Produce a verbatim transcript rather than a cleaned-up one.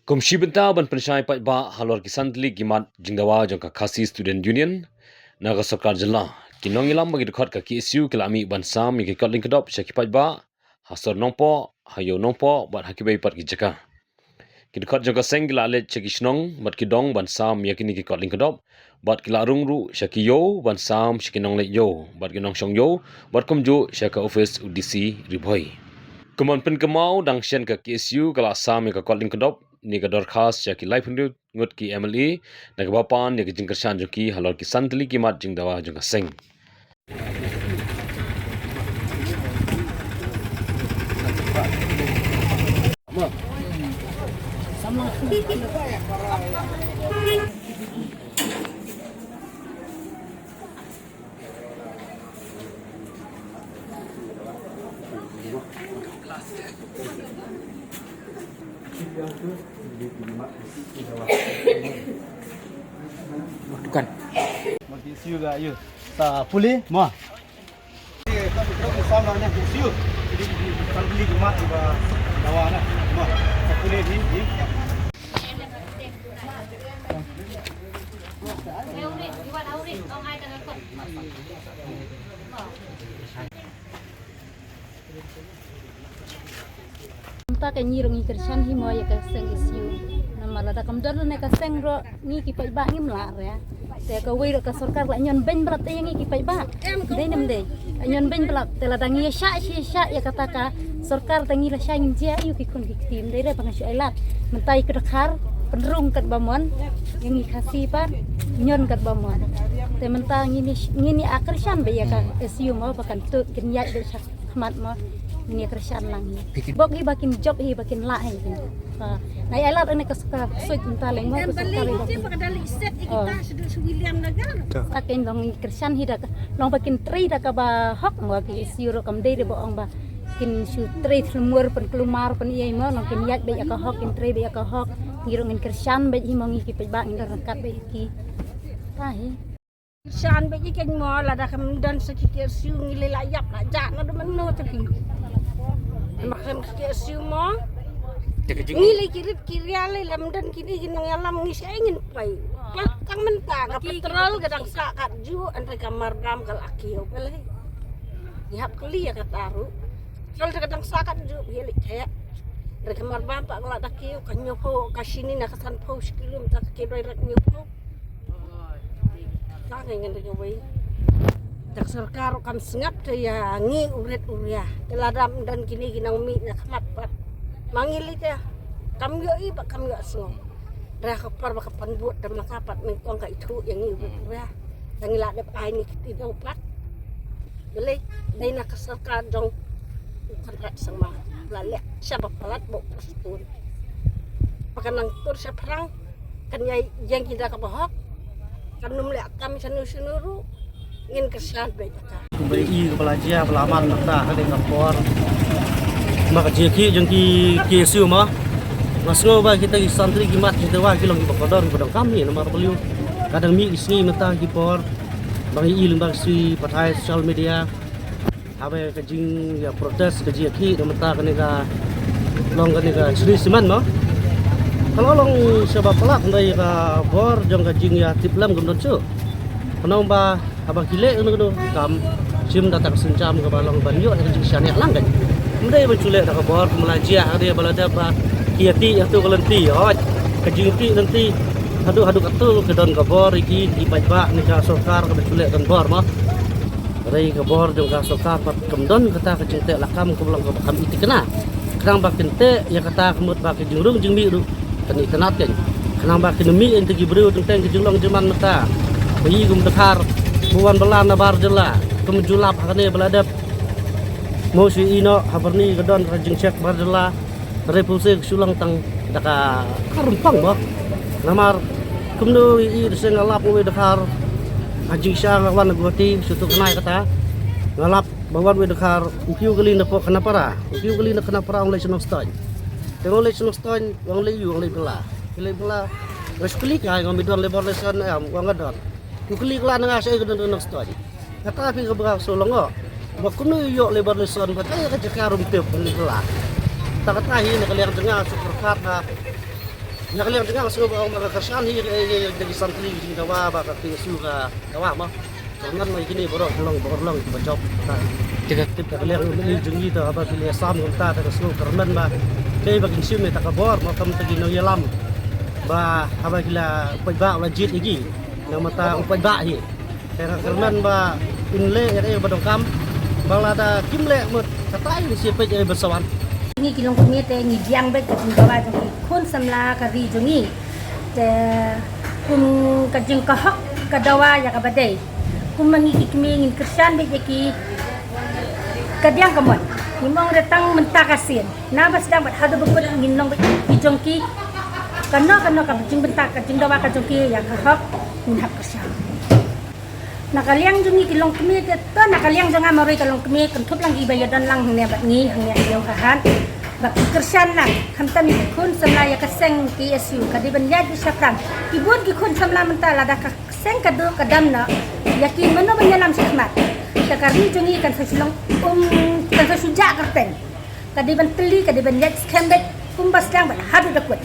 Kum shi bynta ban pynshai paidbah halor ki san tylli ki mat jingdawa jong ka Khasi Student Union, na ka sorkar jylla, ki nongïalam ba ki dkhot ka K S U ki la mih ban sam ïa ki kot lyngkdop sha ki paidbah ha sor Nongpoh, ha ïew Nongpoh bad ha kiwei pat ki jaka. Ki dkhot jong ka seng ki la leit sha ki shnong bad ki dong ban sam ïa kine ki kot lyngkdop, bad ki la rung ruh sha ki ïew ban sam sha ki nongleit ïew bad ki nongshong ïew, bad kumjuh sha ka ophis u D C Ri Bhoi. Kum ban pynkynmaw, dang shen ka K S U ka la sam ïa ka kot lyngkdop ne ka dorkhas sha ki laiphew ngut ki M L A, na kaba pan ïa ka jingkyrshan jong ki halor ki san tylli ki mat jingdawa jong ka seng. Bukan. Mati siu ga yu. Ta puli mo. Mynta ka ngi ruh ngi kyrshan hi mo ïa ka seng S U. Namar lada kam don ne ka seng ruh ngi ki paidbah ngim lah re. Te kawei ruh ka sorkar la ñion beiñ blat te ïa ngi ki paidbah. Dei ne ym dei? Ñion beiñ blat te lada ngi ïashah shi ïashah ïa kata ka sorkar te ngi lashai ngim jia ïa ki khun ki kti, ym dei re ba nga shu ai lad. Mynta ïa ka dkhar pynrung katba mon, ïa ngi Khasi pat ñion katba mon. Te mynta ngin ïa, ngin ïa kyrshan beit ïa ka S U mo ba kan tuid kin ïaid beit sha khmat mo, ngin ïa kyrshan lang hi. Bok hi ba kin jop hi ba kin lah hi. Ha. Nga ai lad ïa ka sorkar, suit mynta leng mo ka sorkar hi ba kin. Oh. Sa kin long kyrshan hi da ka, long ba kin trei da kaba hok mo ki S U ruh kam dei re ba ong ba kin shu trei thlmur pynkulmar pyn ïa mo, long kin ïaid beit ïa ka hok, kin trei beit ïa ka hok. Ngi ruh ngin kyrshan beit hi mo, ngi ki paidbah ngin don ryngkat beit ki. Ta hi. Kyrshan beit ïa kane mo, lada kam don sa ki K S U ngi lei la ïap la jah na dum no te phi. Ma kam ki K S U mo. Ngi lei ki rip ki ria lei lam don kine ki nongïalam ngi sha ngin poi. Pat tang mynta ka petrol ka dang sah kat ju, hynrei ka mardam ka la kiew ka lei. Ngi hap kylli ïa kata ruh. Petrol ka dang sah kat ju ïa lei theh. Hynrei ka mardam pat ka la da kiew, ka hynñiewphew, ka shini na ka sanphew shi kilo, mynta ka kiew doi rek hynñiewphew. Tang ngi ngan da kawei. Dak sorkar kam sngap te ïa ngi u rit u ria. Te lada ym don kine ki nongmih na khmat pat. Ma ngi lei te kam ïohi ba kam ïohsngew. Re ka por ba ka pynbud te ma ka pat nyngkong ka ithuh ïa ngi u rit u ria. Te ngi la dep ai ni kti dau pat. Balei dei na ka sorkar jong u Conrad Sangma. La leh sha ba palat ba u postpone. Ba ka nang tur shaphrang. Kan ïai ïeng ki da kaba hok. Kan ym leh kam shano shano ruh. Ngin kyrshan beit ïa ka. Kumba i kaba la jia ba la man mynta ha kane ka por. Ba ka jingïakhih jong ki K S U mo. Nga sngew ba kita ki san tylli ki mat jingdawa ki long kiba kordor kiba donkam hi namar balei ka dang mih ki sngi mynta ki por. Ba ngi i lyngba ki sngi pathai social media. Haba ka jingïa protest ka jingïakhih na mynta kane ka long kane ka Shree Cement mo. Ka la long shaba palat hynrei ka bor jong ka jingïatiplem kam don shuh. Khnang ba haba ki leh kano kano ka kam shim da ta ka sienjam kaba long ban ïoh ïa ka jingshaniah lang kan. Ym dei ban shu leh da ka bor kumba la jia ha ka dei ba la dep ba ki ïa tih ïa tu ka lynti hooid. Ka jingtih lynti haduh haduh katto ka don ka bor ïa ki, ki paidbah ne ka sorkar kaba shu leh don bor mo. Hynrei ka bor jong ka sorkar pat kam don kata ka jingteh lakam kaba long kaba kham ïa thikna. Khnang ba kin teh ïa kata ka mut ba ka jingrung jingmih ruh kan ïa tnat kan. Khnang ba kin mih ïa ki briew teng teng ka jinglong jingman mynta. Ba i kum dkhar ba wan bylla na bar jylla kum ju lap ha kane ba la dep. Mo shu ïohi noh ha Byrni ka don ka jingcheck bar jylla. Re pulse ka shu long tang da ka ka rympang mo. Namar kumno i i da seng nga lap uwei dkhar. Ha jingshisha nga wan na Guwahati shu tu khnai kata. Nga lap ba wan uwei dkhar u kiew kali na pok Khanapara. U kiew kali na Khanapara ong leit sha Nongstoiñ. Te ong leit sha Nongstoiñ ong leit ïu ong leit bylla. Ki leit bylla. Nga shu kylli ka nga mi don labour lesson em ong nga don. Nga kylli ka la na nga shaei ka don ka Nongstoiñ. Kata phi ka bynta shu long o. Ba kumno ïoh labour lesson ba ta ïa ka jaka rum tip ban leit bylla. Ta kata hi na ka liang jong nga shu pyrkhat ba Na ka liang jong nga, nga sngew ba ong ba ka kyrshan hi, eh, eh, da ki san tylli ki jingdawa ba ka K S U ka dawa mo. Kyrmen ma kine baroh ki long, baroh long kiba jop. Tip da ka liang jong ngi te haba ki la sam kumta te ka sngew kyrmen ba, te ba kin shim ïa kata ka bor mo, kam ta ki nongïalam ba haba ki la, u paidbah u la jied ïa ki, namar ta u paidbah hi. Te nga kyrmen ba un leh ïa kaei ba donkam, ba lada kim leh mut katai ngi sa peit ïa ba sa wan. Ngi ki longkmie te ngi biang beit ka jingdawa jong ki khun samla ka ri jong ngi. Te kum ka jingkahok ka dawa ïa kaba dei. Kum ma ngi ki kmie ngin kyrshan beit ïa ki ka biang ka mon. Ngim ong re tang mynta ka sien, naba sdang bad haduh ba kut ngin long beit ki jong ki. Kano kano ka jingbynta ka jingdawa ka jong ki ïa ka hok, ngin hap kyrshan. Na ka liang jong ngi ki longkmie te, to na ka liang jong nga marwei ka longkmie, kynthup lang kiba ïadon lang hangne bad ngi hangne ha Ïew ha Hat, ba ki kyrshan lang, khamtam ïa ki khun samla ïa ka seng K S U, ka dei ban ïaid beit shaphrang. Ki bun ki khun samla mynta lada ka seng ka duh ka dam noh, ïa ki mano ban ïalam shakhmat? Te ka ri jong ngi kan sa shu long, um, kan sa shu jah kyrteng. Ka dei ban tylli, ka dei ban ïaid skhem beit kumba sdang bad haduh da kut.